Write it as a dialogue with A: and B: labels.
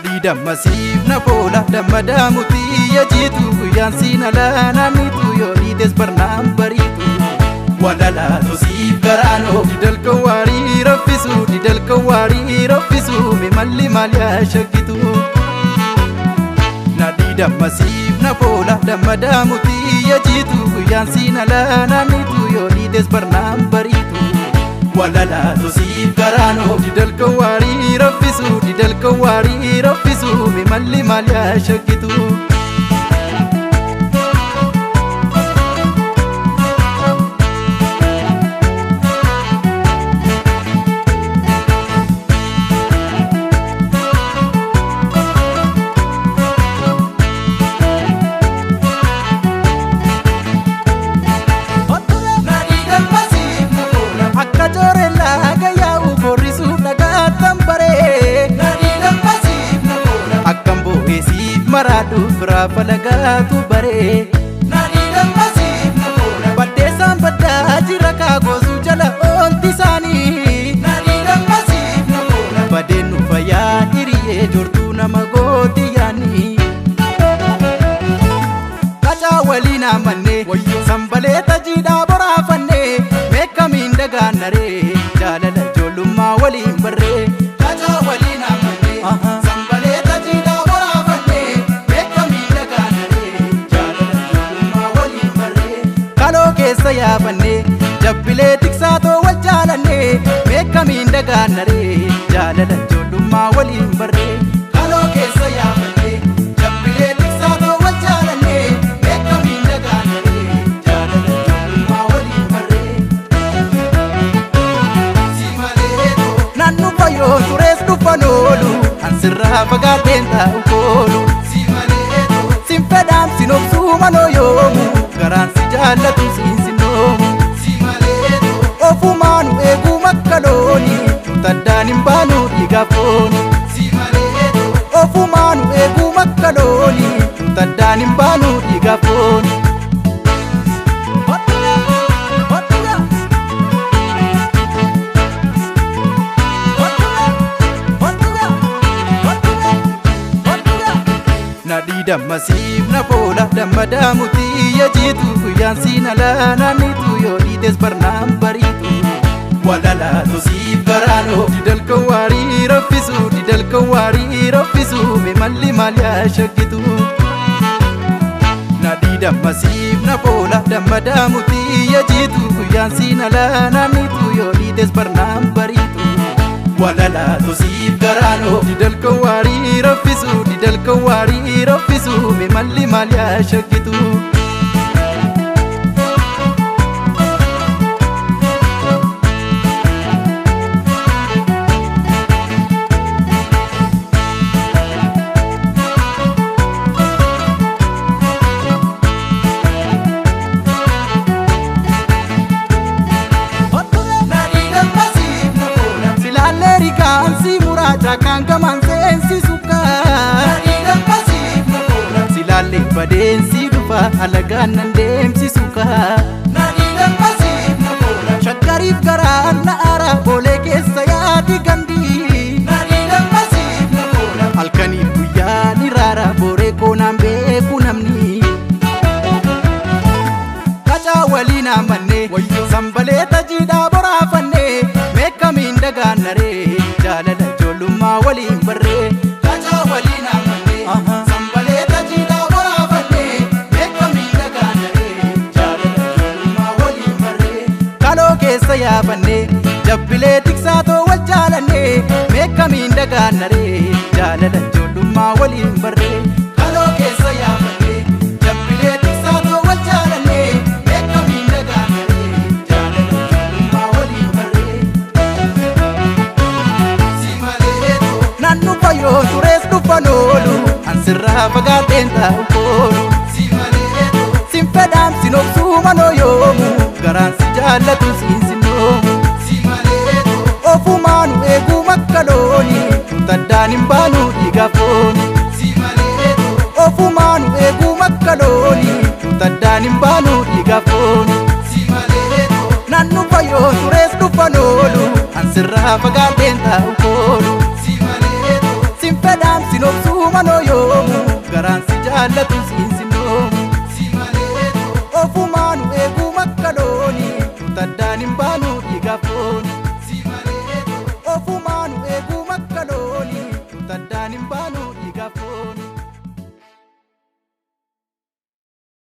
A: Nadhii dammasiif na foola damma daamutii yajiitu guyyaan siin alaa naannitu yoo dhiites barnaan bariitu. Walalaatu siif garaanoo didalka waarii raffisu didalka waarii raffisu mimalli maal yaa shakkitu. Nadhii dammasiif na foola damma daamutii yajiitu guyyaan siin alaa naannitu yoo dhiites barnaan bariitu. Walalaatu siif garaanoo didalka waarii raffisu didalka waarii raffisu mimalli maal yaa shakkitu. Akka joorellaa gayyaa'u boorrisuu dhagaatan baree. Akkam boo'eesiif maraadhu biraa falagaatu baree. Baddeessaan baddaa jira kaagosuu jala oolti isaanii. Badeen nu fayyaa hiriyyee jortuu nama gooti yaanii. Qacaa waliin amannee sanbalee tajiidhaa boraafannee meeqamiin dagaannaree jaalala ijoollummaa waliin barree. Qacaa waliin amannee sanbalee tajiidhaa boraafannee meeqamiin dagaannaree jaalala ijoollummaa waliin barree. Kaloo keessa yaafannee jabbilee tiksaatoo wal jaalannee meeqamiin dagaannaree jaalala ijoollummaa waliin barree. Kaloo keessa yaafannee jabbilee tiksaatoo wal jaalannee meeqamiin dagaannaree jaalala ijoollummaa waliin barree. Naannu fayyoo turees dhufan oolu ansirraa fagaadheen taa'u koolu. Sin fedhaan sin obsuu manoo yoomu garaan si jaallatu siin sinnoomu. Ofumaanu eeguu makka looni nutaddaan hin baanu dhiigaaf fooni. Ofumaanu eeguu makka looni nutaddaan hin baanu dhiigaaf fooni. Nadhii dammasiif na foola damma daamutii yajiitu guyyaan siin alaa naannitu yoo dhiites barnaan bariitu. Walalaatu siif garaanoo didalka waarii raffisu didalka waarii raffisu mimalli maal yaa shakkitu. Nadhii dammasiif na foola damma daamutii yajiitu guyyaan siin alaa naannitu yoo dhiites barnaan bariitu. Walalaatu siif garaanoo didalka waarii raffisu didalka waarii raffisu mimalli maal yaa shakkitu. Silaallee rigaansi muraacha kan gamaan seensisu kaa. Silaallee badeensi dhufa alagaan nan deemsisu kaa. Shakkariif garaan na aara boolee keessa yaadi gandi. Halkaniif guyyaa ni raara booree koonaan beeku namni. Qacaa waliin amannee sanbalee tajiidhaa boraafannee meeqamiin dagaannaree jaalala ijoollummaa waliin barree. Qacaa waliin amannee sanbalee tajiidhaa boraafannee meeqamiin dagaannaree jaalala ijoollummaa waliin barree. Kaloo keessa yaafannee jabbilee tiksaatoo wal jaalannee meeqamiin dagaannaree jaalala ijoollummaa waliin barree. Kaloo keessa yaafannee jabbilee tiksaatoo wal jaalannee meeqamiin dagaannaree jaalala ijoollummaa waliin barree. Naannu fayyoo turees dhufan oolu ansirraa fagaadheen taa'u koolu. Sin fedhaan sin obsuu manoo yoomu garaan si jaallatu siin sinnoomu. Ofumaanu eeguu makka looni nutaddaan hin baanu dhiigaaf fooni. Ofumaanu eeguu makka looni nutaddaan hin baanu dhiigaaf fooni. Naannu fayyoo turees dhufan oolu ansirraa fagaadheen taa'u koolu. Sin fedhaan sin obsuu. jaallatu siin simnoomu. Ofumaanu eeguu makka looni, tutaddaan hin baanu dhiigaaf fooni.